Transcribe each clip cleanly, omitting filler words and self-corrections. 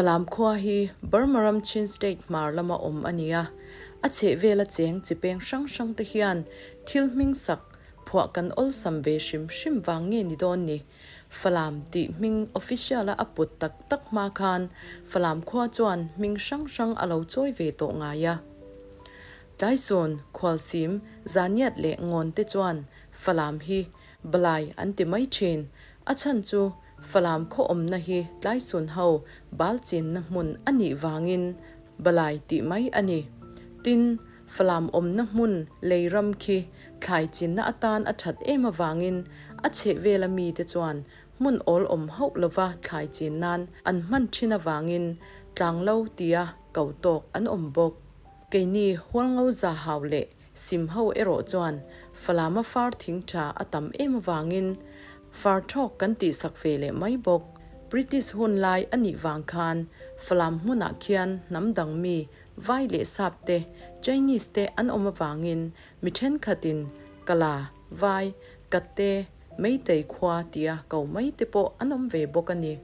Falam khua hi Burma ram Chin State hmar lama awm a ni a, a chhehvela cheng chi peng hrang hrang te hian thil hming sak phuah kan awlsam ve hrim hrim vang nge ni dawn ni? Falam tih hming official-a a put tak tak hma khan Falam khua chuan hming hrang hrang a lo chawi ve tawh ngai a. Tlaisawn, Khualsim, Zaniat leh Ngawn te chuan Falam hi Balai an ti mai thin. A chhan chu Falam khaw awmna hi Tlaisun ho bal chinna hmun a nih vangin Balai tih mai a ni. Tin, Falam awmna hmun lei ram khi thlai chinna atan a that em avangin a chhehvela mite chuan hmun awl awm hauh lova thlai chin nan an hman thin avangin tlanglo tia ko tawk an awm bawk. Keini Hualngo Zahau leh Sim ho erawh chuan Falama far thing tha a tam em avangin far thawk kan tihsak ve leh mai bawk. British hun lai a nih vang khan Falam hmunah khian hnam dang mi Vai leh Sap te, Chinese te an awm avangin mi thenkhatin Kala, Vai, Katte, Meitei khua tia ko mai te pawh an awm ve bawk a ni.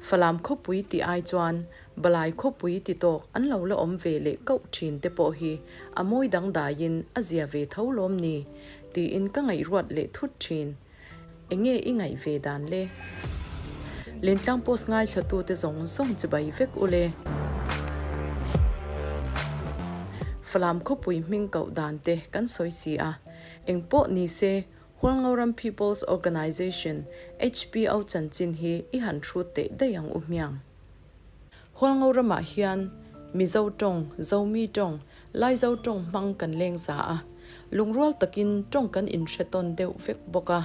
Falam khawpui tih ai chuan Balai khawpui ti tawk an lo la awm ve leh koh thin te pawh hi a mawi dangdaiin a zia ve tho lawm ni tiin ka ngaihruat leh thut thin. Enge i ngaih ve dan le? Lentlang post ngaithlatute zawng zawng chibai vek u le. Falam khawpui hming koh dan te kan sawi si a, eng pawh ni se Hualngoram People's Organisation, HPO, chanchin hi i han hrut teh daih ang u hmiang. Hualngoramah hian Mizo tawng, Zomi tawng, Laizo tawng hmang kan leng za a, lungrual takin tawng kan inhre tawn deuh vek bawk a,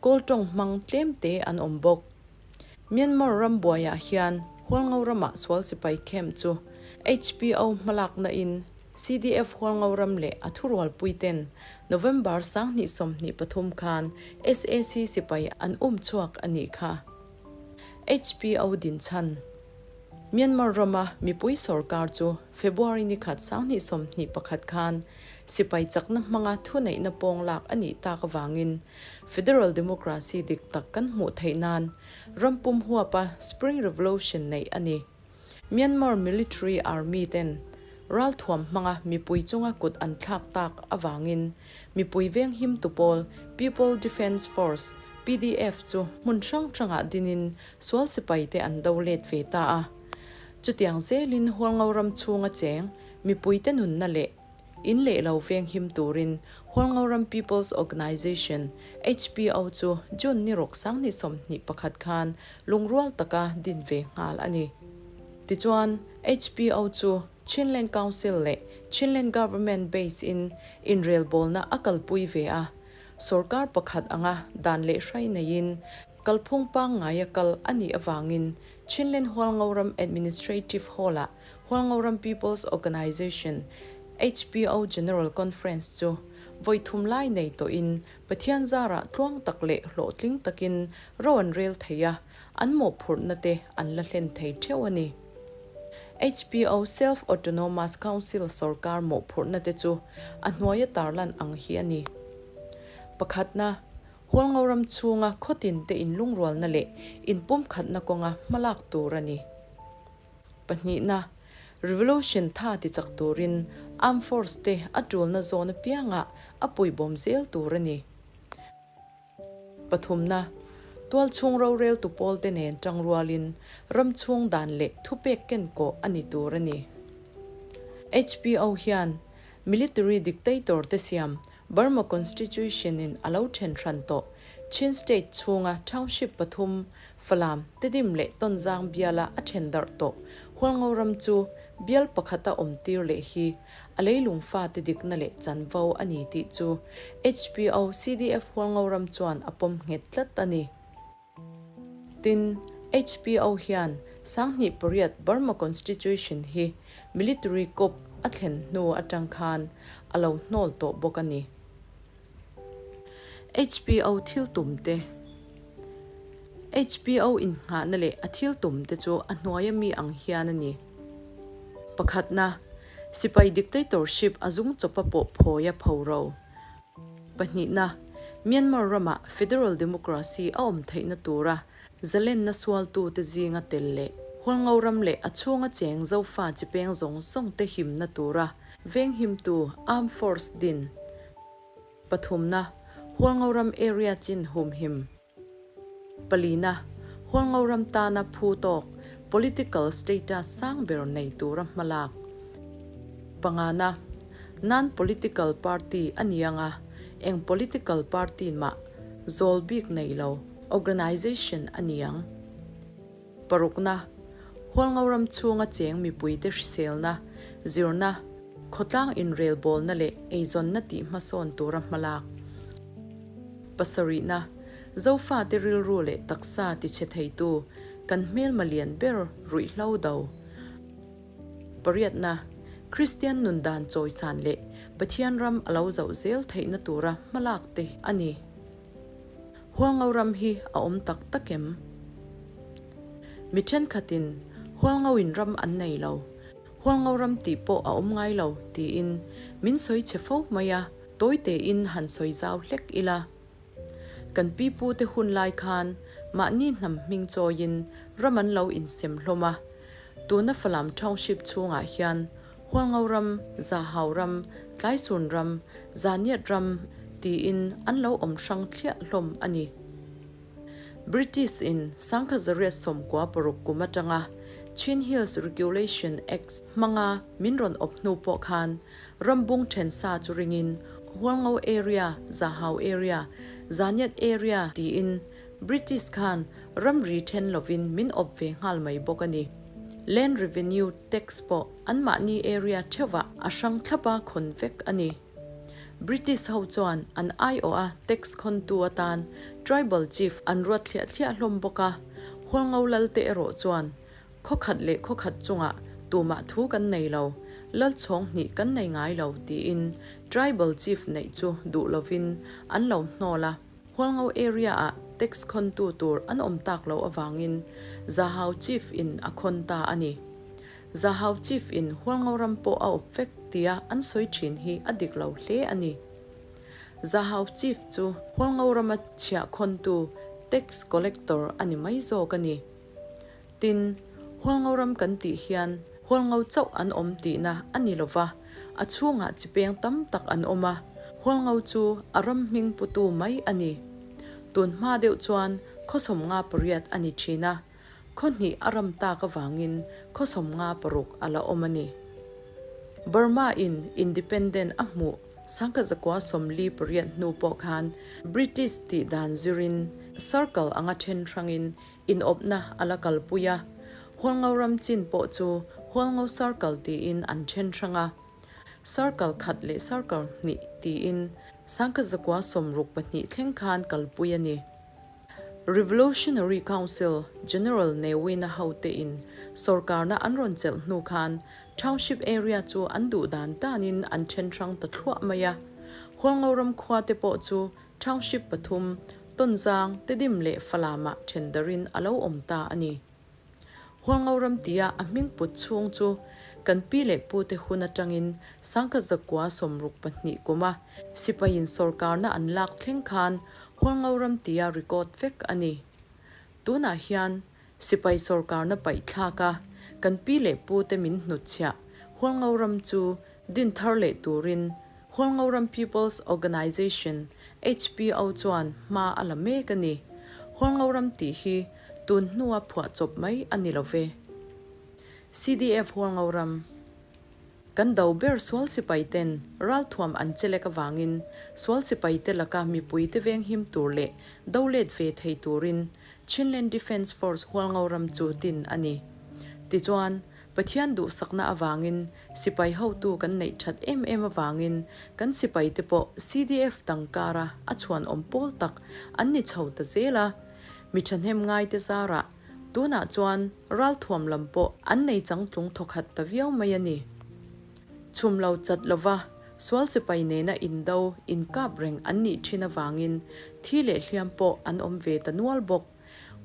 Kawl tawng hmang tlem te an awm bawk. Myanmar ram buaiah hian Hualngo ramah sual sipai camp chu HPO hmalakna in CDF Hualngo ram leh a thurualpui ten November 2023 khan sac sipai an um chhuak a nih kha. HPO dinchhan. Myanmar rama mipui sorkar chu February ni khat 2021 khan sipai chakna hmanga thuneihna pawng lak a nih tak avangin Federal Democracy dik tak kan hmuh theih nan ram pum huapa Spring Revolution neih a ni. Myanmar Military Army ten ralthuam hmanga mipui chunga kut an thlak tak avangin mipui venghim tu pawl People Defence Force, PDF, chu hmun hrang hrangah dinin sual sipai te an do let ve ta a. Chutiang zelin Hualngo ram chhunga cheng mipuite nunna leh In leh lo venghim turin Hualngoram People's Organisation, HPO, chu June ni rawk 2021 khan lungrual taka din ve nghal a ni. Tichuan, HPO chu Chinland Council leh Chinland Government base in inrelbawlna a kalpui ve a, sorkar pakhat anga dan leh hrai neiin kalphung pangngaia kal a nih avangin Chinland Hualngoram Administrative Hall-ah Hualngoram People's Organisation, HPO, General Conference chu vawi thum lai nei tawhin Pathian zarah tluang tak leh hlawhtling takin ro an rel thei a, an mawhphurhna te an la hlen thei theuh a ni. HPO Self Autonomous Council sorkar mawhphurhna te chu a hnuaia tarlan ang hi a ni. Pakhatna, Hualngoram chhunga khawtin te inlungrualna leh inpumkhatna kawnga hmalak tur a ni. Pahnihna, Revolution tha ti chak turin Armed Force te a tulna zawn apiangah a puibawm zel tur a ni. Pathumna, Tualchhung roreltu pawlte nen tangrualin ramchhung dan leh thupek kenkawh a ni tur a ni. HPO hian Military dictator te siam Burma Constitution in a lo then hran tawh Chin State chhunga township pathum Falam, Tedim leh Tonzang biala a then darh tawh Hualngo ram chu bial pakhata awm tir leh hi a leilung fate dikna leh chanvo a ni tih chu HPO CDF Hualngo ram chuan a pawm nghet tlat a ni. Tin, HPO hian 2008 Burma Constitution hi military coup a thlen hnu atang khan a lo hnawl tawh bawk a ni. HPO thil tum te HPO innghahna leh a thil tum te chu a hnuaia mi ang hian a ni. Pakhatna, sipai dictatorship a zung chawpa pawh phawi a pho ro. Pahnihna, Myanmar ramah Federal Democracy a awm theihna tura zalenna sualtute zinga tel leh Hualngo ram leh a chhunga cheng Zofa chi peng zawng zawng te himna tura venghimtu Armed Force din. Pathumna, Hualngo ram area chin humhim. Palina, Hualngo ram tana phu tawk political status sang ber nei tura hmalak. Pangana, Non-political party a ni anga, eng political party mah zawl bik nei lo organisation a ni ang. Parukna, Hualngo ram chhunga cheng mipuite hriselna, zirna, khawtlang inrelbawlna leh eizawnna tih hmasawn tura hmalak. Pasarihna, Zofate rilru leh taksa tichhe theitu kan hmelma lian ber ruihhlo do. Pariatna, Kristian nun dan chawisan leh Pathian ram a lo zauh zel theihna tura hmalak te a ni. Hualngo ram hi a awm tak tak em? Mi thenkhatin Hualngo in ram an nei lo, Hualngo ram tih pawh a awm ngai lo tiin min sawi chhe fo mai a, tawi tein han sawi zau hlek ila. Kan pipute hun lai khan mahni hnam hming chawiin ram an lo insem hlawm a, tuna Falam Township chhungah hian Hualngo ram, Zahau ram, Tlaisun ram, Zaniat ram tiin an lo awm hrang thliah hlawm a ni. British in Sangkhazariat 96 kum atanga Chin Hills Regulation Act hmanga min rawn awp hnu pawh khan rambung then sa chu ringin Hualngo Area, Zahau Area, Zaniat Area tiin British khan ramri then lovin min awp ve nghal mai bawk a ni. Land Revenue Tax pawh anmahni area theuhah a hrang thlapa khawn vek a ni. British ho chuan an aiawha tax khawntu atan Tribal Chief an ruat thliah thliah hlawm bawk a, Hualngo Lalte erawh chuan khawkhat leh khawkhat chungah tumah thu kan nei lo, Lalchhawng hnih kan nei ngai lo tiin Tribal Chief neih chu duh lovin an lo hnawl a. Hualngo area ah tax khawntu tur an awm tak loh avangin Zahau Chief in a khawn ta a ni. Zahau Chief in Hualngo ram pawh a awp vek tia an sawi thin hi a dik lo hle a ni. Zahau Chief chu Hualngo rama chhiah khawntu tax collector a ni mai zawk a ni. Tin, Hualngo ram kan tih hian Hualngo chauh an awm tihna a ni lo va, a chhungah chi peng tam tak an awm a, Hualngo chu a ram hming putu mai a ni. Tun hma deuh chuan khaw 58 a ni thin a, khaw hnih a ram tak avangin khaw 56 a la awm a ni. Burma in independent a hmuh 1948 hnu pawh khan British tih dan zirin circle anga then hrangin Inawpna a la kalpui a, Hualngo ram chin pawh chu Hualngo Circle tiin an then hrang a, Circle khat leh Circle hnih tiin 1962 thleng khan kalpui a ni. Revolutionary Council General Ne Win-a hotein sawrkarna an rawn chelh hnu khan Township area chu an duh dan danin an then hrang ta thluah mai a, Hualngo ram khua te pawh chu Township pathum, Tonzang, Tedim leh Falamah then darin a lo awm ta a ni. Hualngo ram tia a hming put chhung chu kan pi leh pute hun atangin 1962 kuma sipaiin sawrkarna an lak thleng khan Hualngo ram tia record vek a ni. Tunah hian Sipai sawrkarna paih thlak a, kan pi leh pute min hnutchhiah Hualngo ram chu din thar leh turin Hualngo ram People's Organisation, HPO, chuan hma a la mek a ni. Hualngo ram tih hi tun hnua phuah chawp mai a ni lo ve. CDF Hualngo ram. Kan do ber sual sipai ten ralthuam an chelek avangin sual sipai te laka mipui te venghim tur leh do let ve thei turin Chinland Defence Force Hualngo ram chu din a ni. Tichuan, Pathian duhsakna avangin sipai hotu kan neih that em em avangin kan sipai te pawh CDF dang kara a chhuan awm pawl tak an ni chho ta zel a. Mi thahnem ngai te zarah tunah chuan ralthuam lam pawh an nei changtlung thawkhat ta viau mai a ni. Chhum lo chat lova sual sipai nena indo inkap reng an nih thin avangin thi leh hliam pawh an awm ve ta nual bawk.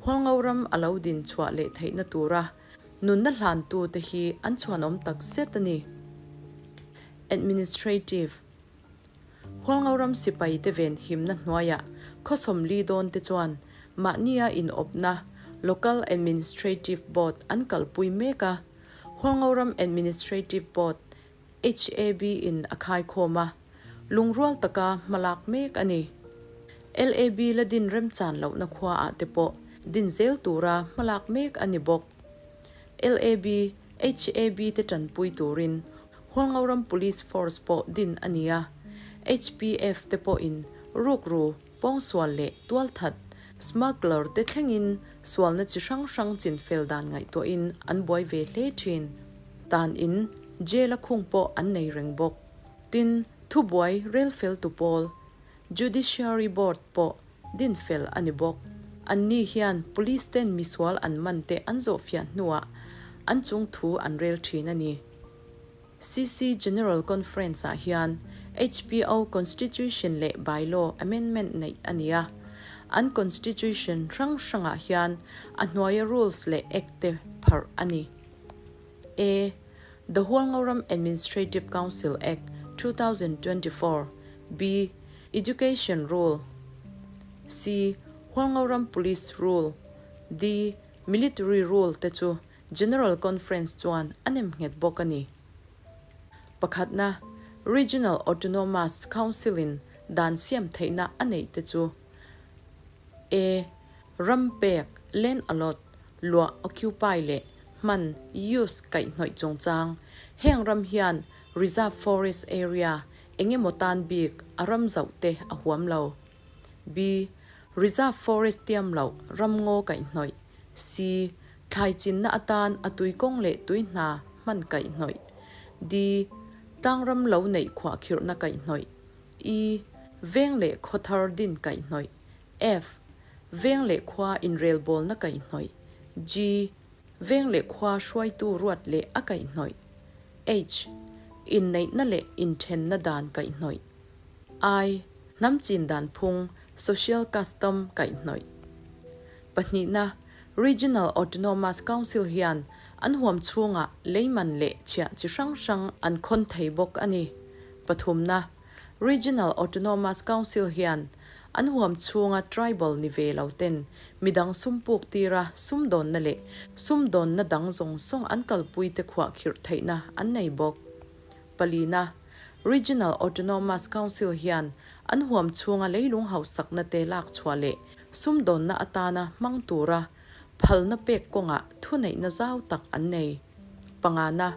Hualngo ram a lo din chhuah leh theihna tura nunna hlantu te hi an chhuanawm tak zet a ni. Administrative. Hualngo ram sipai te ven himna hnuaiah khaw 40 dawn te chuan mahnia inawpna, Local Administrative Board an kalpui mek a, Hualngoram Administrative Board, HAB, in a khaikhawm a, lungrual taka hmalak mek a ni. LAB la din remchan lohna khuaah te pawh din zel tura hmalak mek a ni bawk. LAB, HAB te tanpui turin Hualngoram Police Force pawh din a ni a, HPF te pawhin rukru, pawngsual leh tualthat, smuggler te thlengin sualna chi hrang hrang chinfel dan ngaihtuahin an buai ve hle thin. Tan in jail a khung pawh an nei reng bawk. Tin, thubuai rel feltu pawl, Judiciary Board pawh din fel a ni bawk. Anni hian Police ten misual an man te an zawhfiah hnuah an chung thu an rel thin a ni. CC General Conference ah hian HPO Constitution leh Bylaw Amendment neih a ni a. An Constitution hrang hrangah hian a hnuaia Rules leh Act te pharh a ni. A. The Hualngoram Administrative Council Act, 2024, B. Education Rule, C. Hualngoram Police Rule, D. Military Rule te chu General Conference chuan a nem nghet bawk a ni. Pakhatna, Regional Autonomous Council-in dan siam theihna a neih te chu A. Ram pek, land allot, luah, occupy, leh hman, use, kaihhnawih chungchang. Heng ram hian Reserve Forest Area eng emaw tan bik a ram zauh te a huam lo. B. Reserve Forest tiam loh ram ngaw kaihhnawih. C. Thlai chinna atan a tui kawng leh tui hna hman kaihhnawih. D. Tlangram lo neih khuahkhirhna kaihhnawih. E. Veng leh khaw thar din kaihhnawih. F. Veng leh khua inrelbawlna kaihhnawih. G. Veng leh khua hruaitu ruat leh a kaihhnawih. H. Inneihna leh inthenna dan kaihhnawih. I. Hnam chin dan phung, social custom, kaihhnawih. Pahnihna, Regional Autonomous Council hian an huam chhungah leiman leh chhiah chi hrang hrang an khawn thei bawk a ni. Pathumna, Regional Autonomous Council hian an huam chhunga tribal ni ve lo ten midang sum puk tira sumdawnna leh sumdawnna dang zawng zawng an kalpui te khuahkhirh theihna an nei bawk. Palina, Regional Autonomous Council hian an huam chhunga leilung hausakna te lak chhuah leh sumdawnna atana hmang tura phalna pek kawngah thuneihna zau tak an nei. Pangana,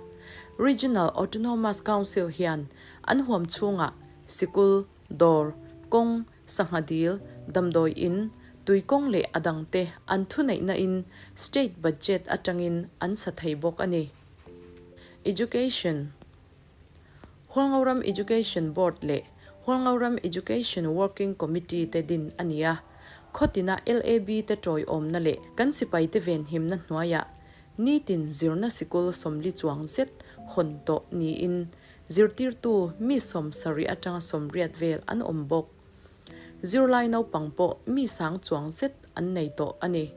Regional Autonomous Council hian an huam chhungah sikul, dawr, kawng, sangha dil, damdawi in, tui kawng leh a dangte an thuneihna in state budget atangin an sa thei bawk a ni. Education, Hualngoram Education Board leh Hualngoram Education Working Committee te din a ni a, khawtina LAB te tawiawmna leh kan sipaite venhimna hnuaiah nitin zirna sikul 40 chuang zet hawn tawh niin zirtirtu mi 70 atanga 80 vel an awm bawk. Zirlai naupang pawh mi sang chuang zet an nei tawh a ni.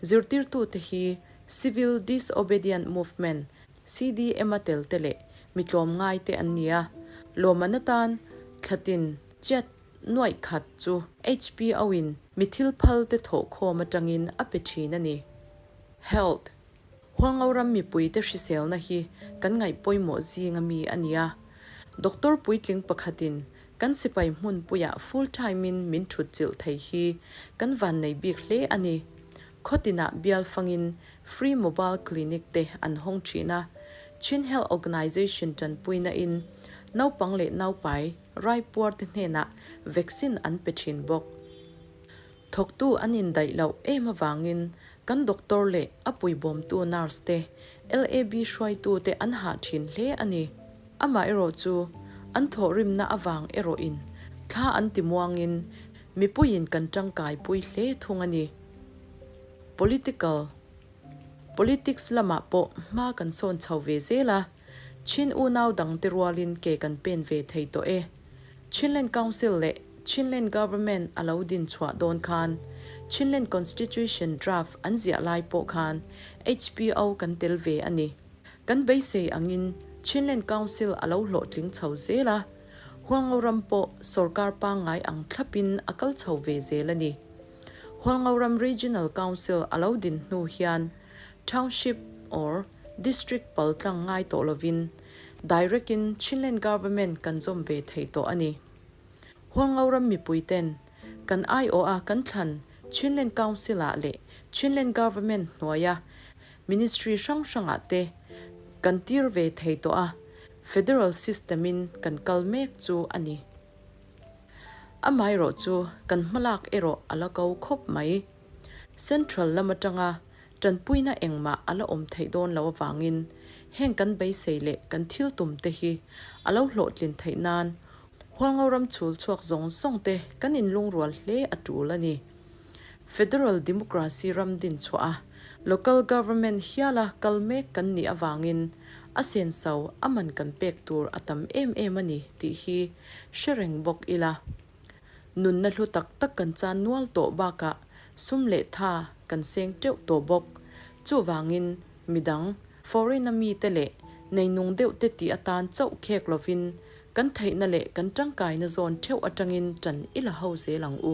Zirtirtute hi Civil Disobedient Movement, CDM, a tel te leh mi tlawmngai te an ni a. Lawmman atan thlatin chiat nuaih khat chu HPO in mi thil phal te thawhkhawm atangin a pe thin a ni. Health, Hualngo ram mipuite hriselna hi kan ngaih pawimawh zing a mi a ni a. Doctor puitling pakhatin kan sipai hmunpuiah full time in min thut chilh thei hi kan vannei bik hle a ni. Khawtinah bial fangin Free Mobile Clinic te an hawng thin a, Chin Health Organization tanpuina in naupang leh naupai raipuar te hnenah vaccine an pe thin bawk. Thawktu an indaih loh em avangin kan doctor leh a puibawmtu nurse te, LAB hruaitu te an hah thin hle a ni. Amaherawh chu an thawhrimna avang erawhin thla an ti muangin mipuiin kan tangkaipui hle thung a ni. Political, Politics lamah pawh hma kan sawn chho ve zel a, Chin unau dangte rualin ke kan pen ve thei tawh e. Chinland Council leh Chinland Government a lo din chhuah dawn khan Chinland Constitution draft an ziah lai pawh khan HPO kan tel ve a ni. Kan beisei angin Chinland Council a lo hlawhtling chho zel a, Hualngo ram pawh sorkar pangngai ang thlapin a kal chho ve zel a ni. Hualngoram Regional Council a lo din hnu hian Township or District paltlang ngai tawh lovin direct-in Chinland Government kan zawm ve thei tawh a ni. Hualngoram mipuiten kan aiawha kan thlan Chinland Council-ah leh Chinland Government hnuaia Ministry hrang hrangah te kan tir ve thei tawh a, Federal System-in kan kal mek chu a ni. Amaherawh chu kan hmalak erawh a la ko khawp mai. Central lam atanga tanpuina engmah a la awm theih dawn lo avangin heng kan beisei leh kan thil tum te hi a lo hlawhtlin theih nan Hualngo ram chhul chhuak zawng zawng te kan inlungrual hle a tul a ni. Federal Democracy ram din chhuah a Local Government hiala kal mek kan nih avangin a senso a man kan pek tur a tam em em a ni tih hi hre reng bawk ila. Nunna hlu tak tak kan chan nual tawh bakah sum leh tha kan seng teuh tawh bawk. Chuvangin midang, foreign a mite leh neinung deuh te tih atan chauh khek lovin kan theihna leh kan tangkaina zawn theuh atangin tan i la ho zel ang u.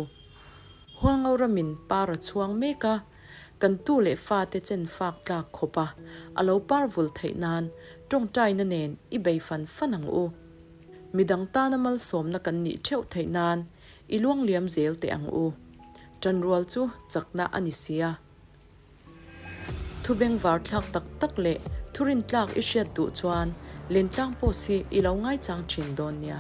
Hualngo ramin par a chhuang mek a, kan tu leh fate chen fak tlak khawp a, a lo par vul theih nan tawngtaina nen i bei fan fan ang u. Midang tana malsawmna kan nih theuh theih nan i luangliam zel teh ang u. Tanrual chu chakna a ni sia. Thu bengvar thlak tak tak leh thurin tlak i hriat duh chuan Lentlang Post hi i lo ngaichang thin dawn nia.